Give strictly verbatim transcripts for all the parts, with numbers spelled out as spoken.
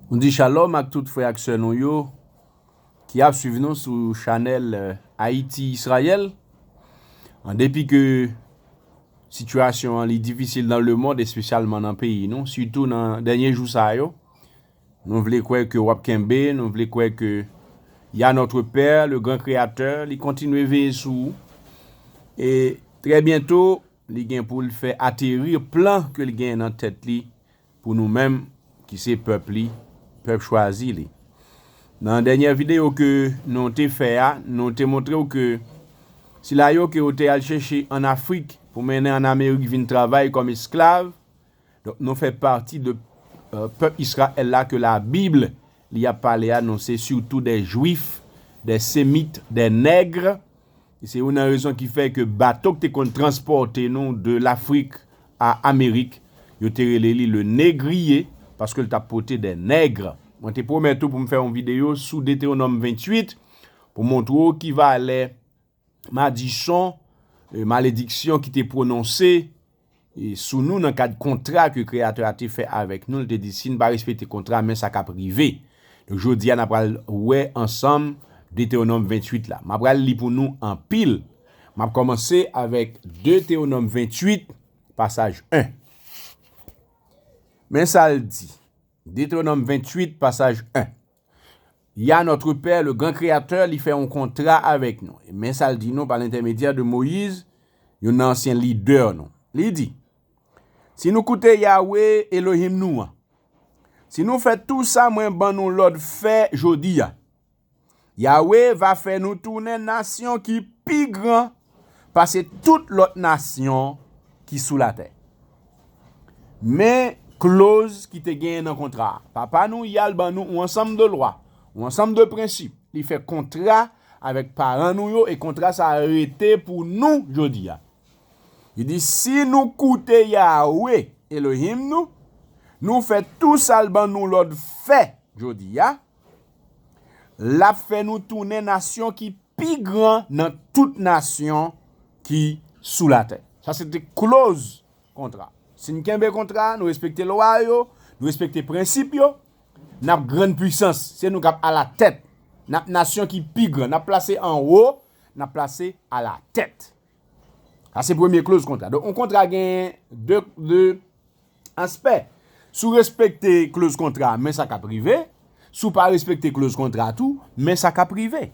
Nou di shalom ak tout frè ak sè nou yo ki ap swiv nou sou chanèl, eh, Ayiti Izrayèl. An depi ke sitiyasyon an li difisil nan lemonn, espesyalman nan peyi nou, sitou nan dènye jou sa yo, nou vle kwè ke w ap kenbe, nou vle kwè ke Yah notre Père, le grand créateur, li kontinye veye sou ou. E trè byento, li gen pou l fè ateri plan ke l gen nan tèt li pou nou menm ki se pèp li, pèp chwazi li. Nan dènyè videyo ke nou te fè a, nou te montre w ke sila yo ke yo te al chèche ann Afrik pou mennen ann Amerik vin travay kòm esklav. Donk, nou fè pati de, euh, pèp Izrayèl la ke Labib li ap pale a, nou se sitou de Jwif, de Semit, de Nèg. E se youn nan rezon ki fè ke bato ki te konn transpòte nou de Lafrik a Amerik, yo te rele li le négrier, paske l t ap pote de nèg. Mwen te pwomèt ou pou m fè yon videyo sou Detewonòm venntuit, pou montre w ki valè madichon, e, malediksyon ki te pwononse, e, sou nou nan kad kontra ke Kreyatè a te fè avèk nou. L te di, si n pa respekte kontra, men sa k ap rive. Donk, jodi a, n ap pral wè ansanm Detewonòm venntuit la. M ap pral li pou nou anpil. M ap kòmanse avèk Detewonòm venntuit, pasaj en. Men sa l di. Detewonòm venntuit, pasaj en. Yah notre Père, le grand créateur, li fè yon kontra avèk nou. E men sa l di nou pa lentèmedyè de Moyiz, youn nan ansyen lidè nou. Li di, si nou koute Yawe, Elohim nou an, si nou fè tou sa mwen ban nou lòd fè jodi a, Yawe va fè nou tounen nasyon ki pi gran pase tout lòt nasyon ki sou latè. Men kloz ki te genyen nan kontra a. Papa nou, Yah, l ban nou yon ansanm de lwa, yon ansanm de prensip. Li fè kontra avèk paran nou yo, e kontra sa a rete pou nou jodi a. Li di, si nou koute Yawe, Elohim nou, nou fè tou sa l ban nou lòd fè jodi a, l ap fè nou tounen nasyon ki pi gran nan tout nasyon ki sou latè. Sa se te kloz kontra. Si n kenbe kontra, nou respekte lwa yo, nou respekte prensip yo, n ap grann pwisans. Se nou k ap alatèt. N ap nasyon ki pi gran. N ap plase anwo, n ap plase alatèt. Sa se premye kloz kontra. Donk, yon kontra gen de, de aspè. Si w respekte kloz kontra, men sa k ap rive. Si w pa respekte kloz kontra tou, men sa k ap rive.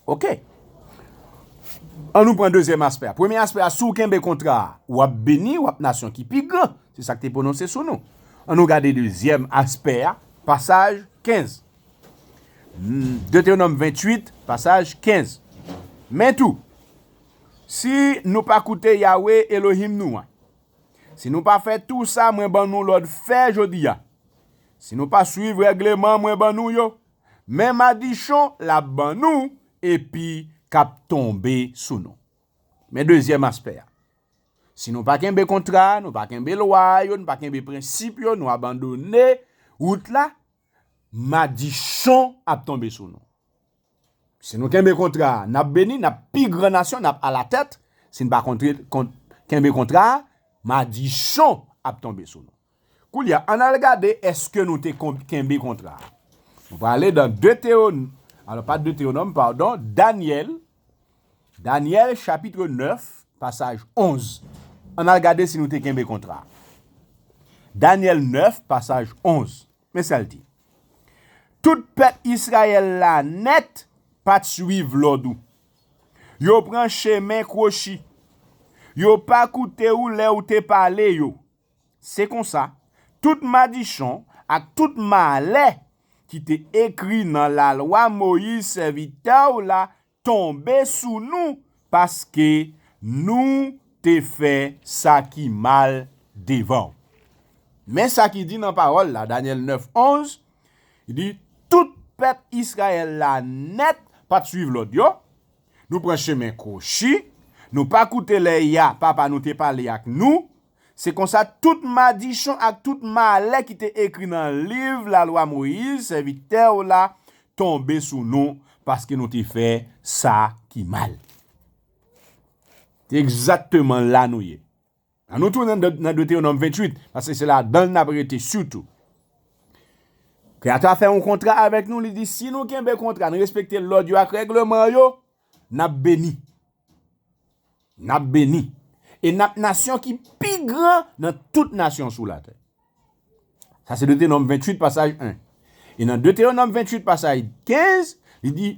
Oke. An nou pran dezyèm aspè a. Premye aspè a, si w kenbe kontra a, w ap beni, w ap nasyon ki pi gran. Se sa k te pwononse sou nou. An nou gade dezyèm aspè a, pasaj kenz. Hmm, Detewonòm venntuit, pasaj kenz. Men tou, si nou pa koute Yawe, Elohim nou an, si nou pa fè tou sa mwen ban nou lòd fè jodi a, si nou pa swiv règleman mwen ban nou yo, men madichon l ap ban nou, epi k ap tonbe sou nou. Men dezyèm aspè a. Si nou pa kenbe kontra, nou pa kenbe lwa yo, nou pa kenbe prensip yo, nou abandone wout la, madichon ap tonbe sou nou. Si nou kenbe kontra a, n ap beni, n ap pi gran nasyon, n ap alatèt. Si n pa kontre, kont, kenbe kontra a, madichon ap tonbe sou nou. Koulye a, ann al gade èske nou te kon, kenbe kontra a. Nou prale nan Detewon, alò, pa Detewonòm, padon, Danyèl, Danyèl chapit nèf, pasaj onz. Ann al gade si nou te kenbe kontra a. Danyèl nèf, pasaj onz. Men sa l di. Tout pèp Izrayèl la nèt pa t swiv lòd ou. Yo pran chemen kwochi. Yo pa koute ou lè ou te pale yo. Se konsa, tout madichon ak tout malè ki te ekri nan lalwa Moyiz, sèvitè w la, tonbe sou nou, paske nou te fè sa ki mal devan w. Men sa ki di nan pawòl la, Danyèl nèf onz, li di, tout pèp Izrayèl la nèt pa t swiv lòd yo. Nou pran chemen kwochi, nou pa koute lè Yah, Papa nou, te pale ak nou. Se konsa, tout madichon ak tout malè ki te ekri nan liv lalwa Moyiz, sèvitè w la, tonbe sou nou, paske nou te fè sa ki mal. Se egzakteman la nou ye. Ann nou tounen nan, nan Detewonòm venntuit, paske se ladan l n ap rete sitou. Kreyatè a fè yon kontra avèk nou, li di, si nou kenbe kontra, nou respekte lòd yo ak règleman yo, n ap beni. N ap beni. E n ap nasyon ki pi gran nan tout nasyon sou latè. Sa se Detewonòm venntuit, pasaj en. E nan Detewonòm venntuit, pasaj kenz, li di,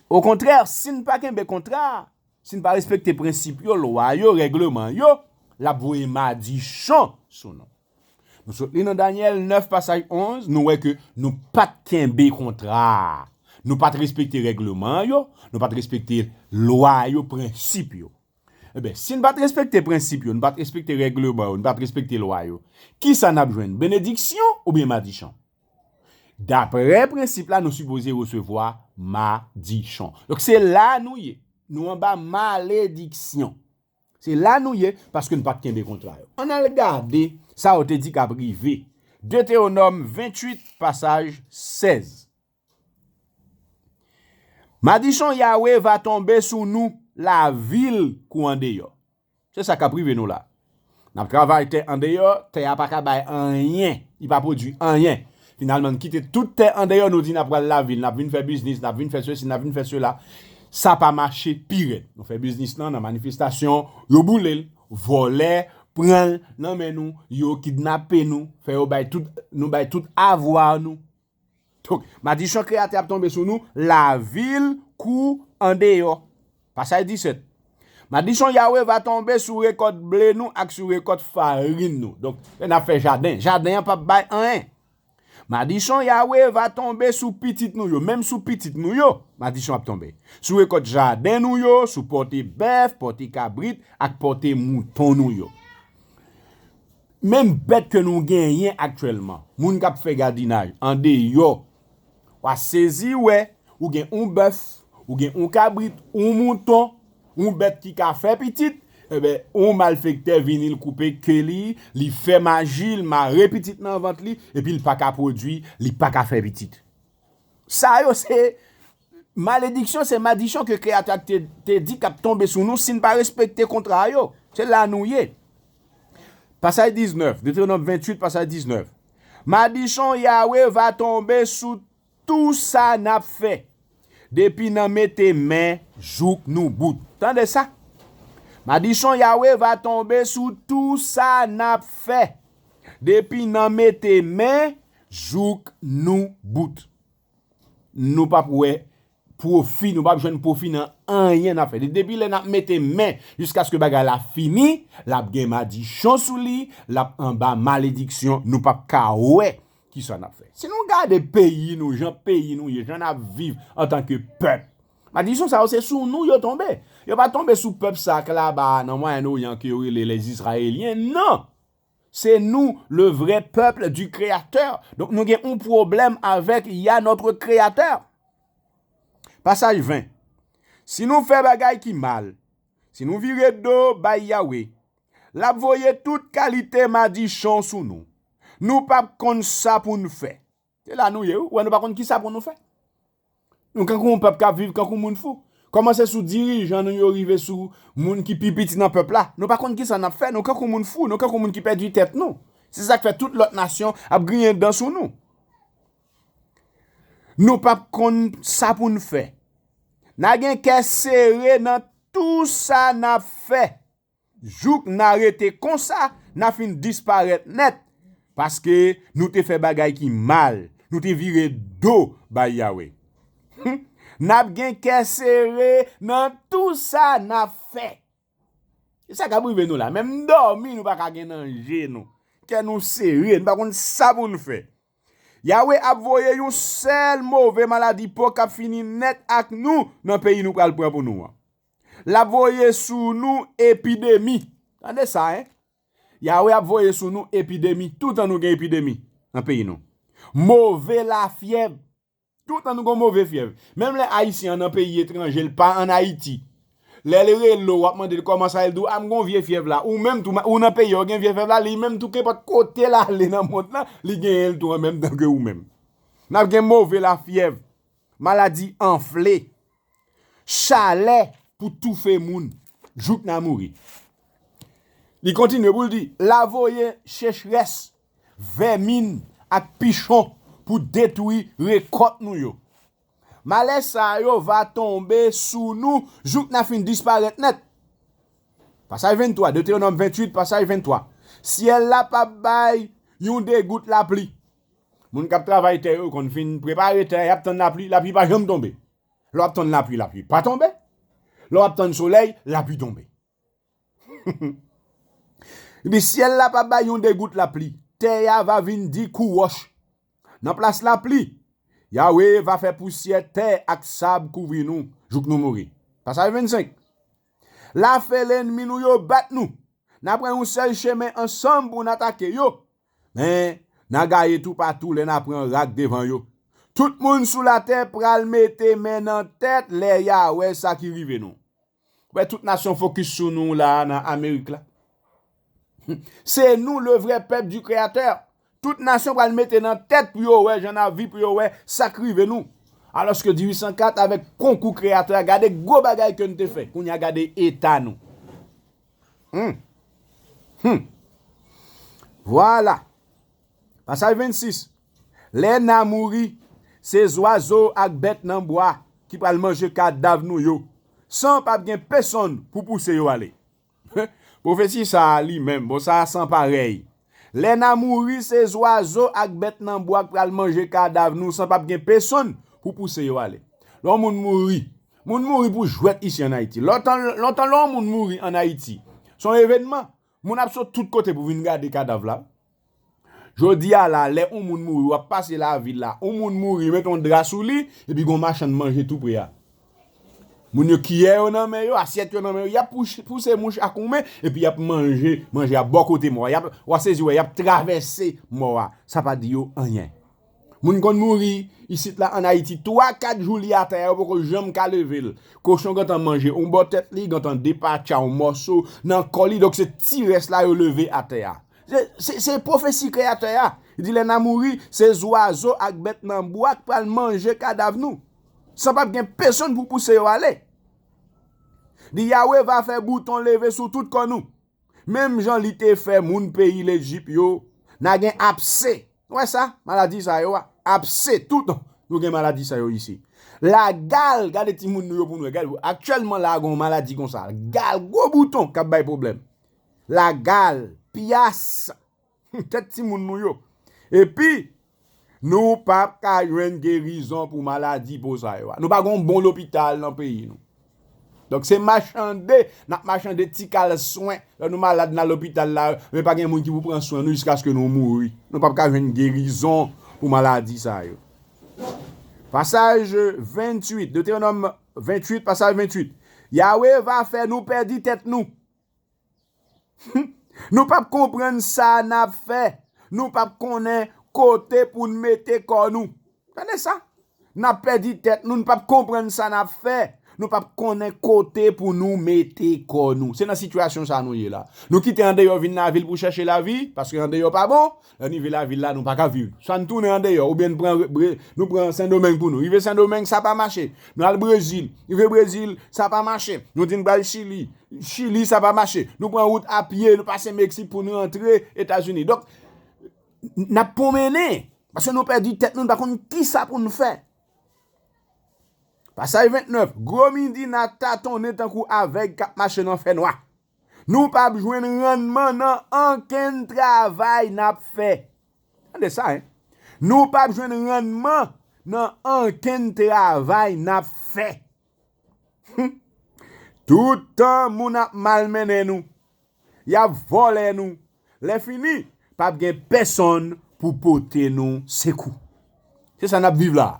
okontrè, si n pa kenbe kontra, si n pa respekte prensip yo, lwa yo, règleman yo, l ap voye madichon sou nou. Nou sot li nan Danyèl nèf, pasaj onz, nou wè ke nou pa t kenbe kontra. Nou pa t respekte règleman yo, nou pa t respekte lwa yo, prensip yo. Ebyen, si n pa t respekte prensip yo, n pa t respekte règleman yo, n pa t respekte lwa yo, kisa n ap jwenn? Benediksyon oubyen madichon? Daprè prensip la, nou sipoze resevwa madichon. Donk, se la nou ye. Nou anba malediksyon. Se la nou ye, paske n pa t kenbe kontra yo. Ann al gade sa yo te di k ap rive. Detewonòm venntuit, pasaj sèz. Madichon Yawe va tonbe sou nou, lavil kou andeyò. Se sa k ap rive nou la. N ap travay tè andeyò, tè a pa ka bay anyen, li pa pwodui anyen. Finalman, n kite tout tè andeyò, nou di n ap pral lavil, n ap vin fè biznis, n ap vin fè sesi, n ap vin fè sela. Sa pa mache, pi rèd. Nou fè biznis lan nan manifestasyon, yo boule l, vòlè pran l nan men nou, yo kidnape nou, fè yo bay tout, nou bay tout avwa nou. Donk, madichon Kreyatè ap tonbe sou nou, lavil kou andeyò. Pasaj disèt. Madichon Yawe va tonbe sou rekòt ble nou ak sou rekòt farin nou. Donk, lè n ap fè jaden, jaden an p ap bay anyen. Madichon Yawe va tonbe sou pitit nou yo, menm sou pitit nou yo, madichon ap tonbe. Sou rekòt jaden nou yo, sou pòte bèf, pòte kabrit ak pòte mouton nou yo. Menm bèt ke nou genyen aktyèlman, moun k ap fè gadinaj andeyò, w a sezi wè, ou gen yon bèf, ou gen yon kabrit, yon mouton, yon bèt ki ka fè pitit, enben, yon malfektè vini, l koupe ke li, li fè maji, l mare pitit nan vant li, epi l pa ka pwodui, li pa ka fè pitit. Sa yo se malediksyon, se madichon ke Kreyatè a te, te di k ap tonbe sou nou si n pa respekte kontra yo. Se la nou ye. Pasaj diznèf, Detewonòm venntuit, pasaj diznèf. Madichon Yawe va tonbe sou tou sa n ap fè, depi nan mete men jouk nou bout. Tande sa? Madichon Yawe va tonbe sou tou sa n ap fè, depi nan mete men jouk nou bout. Nou p ap wè pwofi, nou p ap jwenn pwofi nan anyen n ap fè. Depi lè n ap mete men jiskaske bagay la fini, l ap gen madichon sou li, l ap anba malediksyon, nou p ap ka wè kisa n ap fè. Si nou gade peyi nou, jan peyi nou ye, jan n ap viv antanke pèp, madichon sa yo se sou nou yo tonbe. Yo pa tonbe sou pèp sa k laba a nan Mwayen Oryan ke yo rele les Israéliens, non! Se nou, le vrai peuple du Créateur. Donk, nou gen yon pwoblèm avèk Yah, notre Créateur. Pasaj ven. Si nou fè bagay ki mal, si nou vire do bay Yawe, l ap voye tout kalite madichon sou nou. Nou p ap konn sa pou n fè. Se la nou ye, wi. Ou wè, nou pa konn kisa pou nou fè. Nou kankou yon pèp k ap viv kankou moun fou. Kòmanse sou dirijan nou yo rive sou moun ki pi piti nan pèp la. Nou pa konn kisa n ap fè, nou kankou moun fou, nou kankou moun ki pèdi tèt nou. Se sa k fè tout lòt nasyon ap griyen dan sou nou. Nou p ap konn sa pou n fè. N a gen kè sere nan tou sa n ap fè. Jouk n a rete konsa, n a fin disparèt nèt, paske nou te fè bagay ki mal, nou te vire do bay Yawe. N ap gen kè sere nan tou sa n ap fè. E sa k ap rive nou la, menm dòmi nou pa ka gen nan je nou. Kè nou sere, nou pa konn sa pou n fè. Yawe ap voye yon sèl move maladi po k ap fini nèt ak nou nan peyi nou pral pran pou nou an. L ap voye sou nou epidemi. Tande sa, en. Yawe ap voye sou nou epidemi. Toutan nou gen epidemi nan peyi nou. Move lafyèv. Toutan nou gon move fyèv. Menm lè Ayisyen an nan peyi etranje, l pa ann Ayiti. Lè l rele w, w ap mande l kòman sa ye, l di w, a, m gon vye fyèv la. Ou menm tou, ou nan peyi a, w gen vye fyèv la, li menm tou, kenpòt kote l ale nan mond lan, li genyen l tou an menm tan ke ou menm. N ap gen move lafyèv, maladi anfle, chalè pou toufe moun, jouk n a mouri. Li kontinye pou l di, l a voye sechrès, vèmin ak pichon pou detwi rekòt nou yo. Malè sa yo va tonbe sou nou jouk n a fin disparèt nèt. Pasaj venntwa, Detewonòm venntuit, pasaj venntwa. Syèl la p ap bay yon degout lapli. Moun k ap travay tè yo konn fin prepare tè, y ap tann lapli, lapli pa janm tonbe. Lè w ap tann lapli, lapli pa tonbe. Lè w ap tann solèy, lapli tonbe. Li di, syèl la p ap bay yon degout lapli. Tè a va vin di kou wòch. Nan plas lapli, Yawe va fè pousyè tè ak sab kouvri nou jouk nou mouri. Pasaj vennsenk. Lafe lènmi nou yo bat nou. N a pran yon sèl chemen ansanm pou n atake yo. Men, n a gaye toupatou lè n a pran rak devan yo. Tout moun sou latè pral mete men nan tèt lè y a wè sa ki rive nou. Wè, tout nasyon fokis sou nou la nan Amerik la. Se nou le vrè pèp di Kreyatè. Tout nasyon pral mete nan tèt pou yo wè jan n ap viv, pou yo wè sa k rive nou. Alòske dizuit san kat avèk konkou Kreyatè a, gade gwo bagay ke n te fè. Kounye a gade eta nou. Hmm. Hmm. Vwala. Pasaj vennsis. Lè n a mouri, se zwazo ak bèt nan bwa ki pral manje kadav nou yo, san p ap gen pesonn pou pouse yo ale. Pwofesi sa a li menm, bon, sa a san parèy. Lè n a mouri, se zwazo ak bèt nan bwa k pral manje kadav nou san p ap gen pesonn pou pouse yo ale. Lè yon moun mouri, moun mouri pou jwèt isi ann Ayiti. Lontan, lontan lè yon moun mouri ann Ayiti, se yon evènman. Moun ap sot tout kote pou vin gade kadav la. Jodi a la, lè yon moun mouri, w ap pase lavil la, yon moun mouri, yo mete yon dra sou li, epi gon machann manje tou pre a. Moun yo kiyè yo nan men yo, asyèt yo nan men yo, y ap pouche- pouse mouch ak yon men, epi y ap manje, manje a bò kote mò a. Y ap, w a sezi wè, y ap travèse mò a. Sa pa di yo anyen. Moun konn mouri isit la ann Ayiti, twa, kat jou li atè a, yo poko janm ka leve l. Kochon gentan manje yon bò tèt li, gentan depatcha yon mòso nan kò li, donk se ti rès la yo leve atè a. Se, se, se pwofesi Kreyatè a. Li di lè n a mouri, se zwazo ak bèt nan bwa k pral manje kadav nou. San p ap gen pesonn pou pouse yo ale. Li di Yawe va fè bouton leve sou tout kò nou. Menm jan li te fè moun peyi Lejip yo, n a gen apse. Ou wè sa? Maladi sa yo a. Apse, tout. Nou gen maladi sa yo isi. Lagal, gade timoun nou yo pou nou wè. Gade, aktyèlman la, gen yon maladi konsa. Gal, gwo bouton k ap bay pwoblèm. Lagal, pyas, tèt timoun nou yo. Epi, nou p ap ka jwenn gerizon pou maladi po sa yo a. Nou pa gen yon bon lopital nan peyi nou. Donk, se machande, n ap machande ti kal swen. Lè nou malad, n al lopital la, men pa gen moun ki pou pran swen nou jiskaske nou mouri. Nou p ap ka jwenn gerizon pou maladi sa yo. Pasaj venntuit, Detewonòm venntuit, pasaj venntuit. Yawe va fè nou pèdi tèt nou. Nou p ap konprann sa n ap fè. Nou p ap konnen kote pou n mete kò nou. Tande sa? N ap pèdi tèt nou, n p ap konprann sa n ap fè. Nou p ap konnen kote pou nou mete kò nou. Se nan sitiyasyon sa nou ye la. Nou kite andeyò vin lavil pou chèche lavi, paske andeyò pa bon. Lè n rive lavil la, nou pa ka viv. Swa n tounen andeyò, oubyen n pran, Bre- nou pran Sendomeng pou nou. Rive Sendomeng, sa pa mache. Nou al Brezil. Rive Brezil, sa pa mache. Nou di n pral Chili. Chili, sa pa mache. Nou pran wout a pye, nou pase Meksik pou nou rantre Etazini. Donk, n ap pwomennen. Paske nou pèdi tèt nou, nou pa konn kisa pou n fè. Pasaj vennèf, gwo midi n a tatonnen tankou avèg k ap mache nan fènwa. Nou p ap jwenn rannman nan ankenn travay n ap fè. Tande sa, en. Nou p ap jwenn rannman nan ankenn travay n ap fè. Tout tan moun ap malmennen nou, y ap vòlè nou. Lè fini, p ap gen pèsonn pou pote nou sekou. Se sa n ap viv la.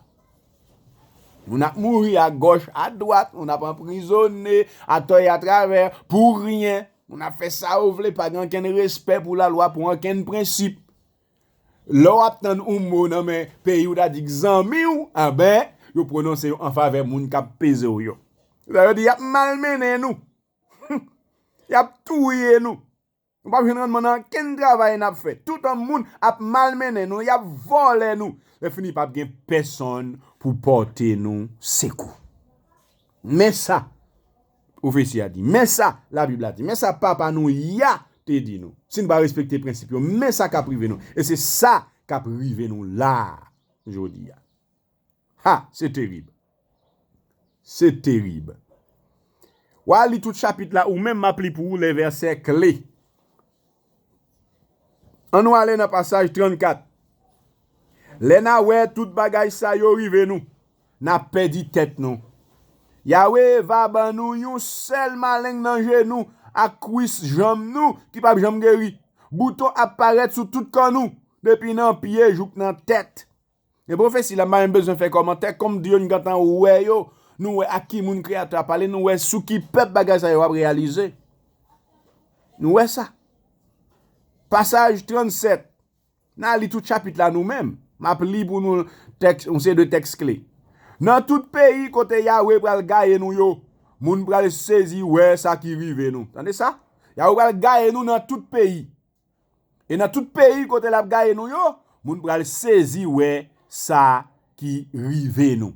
Moun ap mouri agòch, adwat, moun ap anprizone, atò e atravè, pou ryen. Moun ap fè sa yo vle, pa gen ankenn respè pou lalwa, pou ankenn prensip. Lè w ap tann yon mo nan men peyi w ta di k zanmi w, anben, yo pwononse yo an favè moun k ap peze w yo. Sa yo di, y ap malmennen nou. Y ap touye nou. Nou p ap jwenn rannman nan ankenn travay n ap fè. Toutan moun ap malmennen nou, y ap vòlè nou. Lè fini, p ap gen pèsonn pou pòte nou sekou. Men sa pwofesi a di. Men sa Labib la di. Men sa papa nou Yah te di nou. Si n pa respekte prensip yo, men sa k ap rive nou. E se sa k ap rive nou la a. jodi a. Ha, se terib. Se terib. W a li tout chapit la, ou menm m ap li pou ou lè vèsè kle. Ann nou ale nan pasaj trannkat. Lè n a wè tout bagay sa yo rive nou, n a pèdi tèt nou. Yawe va ban nou yon sèl maleng nan jenou ak kwis janm nou ki p ap janm geri. Bouton ap parèt sou tout kò nou, depi nan pye jouk nan tèt. Men pwofesi la, m pa menm bezwen fè kòmantè, kòm Dieu n gentan wè yo, nou wè ak ki moun Kreyatè a pale, nou wè sou ki pèp bagay sa yo ap reyalize. Nou wè sa. Pasaj trannsèt. N a li tout chapit la nou menm. M ap li pou nou tèks, yon seri de tèks kle. Nan tout peyi kote Yawe pral gaye nou yo, moun pral sezi wè sa ki rive nou. Tande sa? Yawe pral gaye nou nan tout peyi. E nan tout peyi kote l ap gaye nou yo, moun pral sezi wè sa ki rive nou.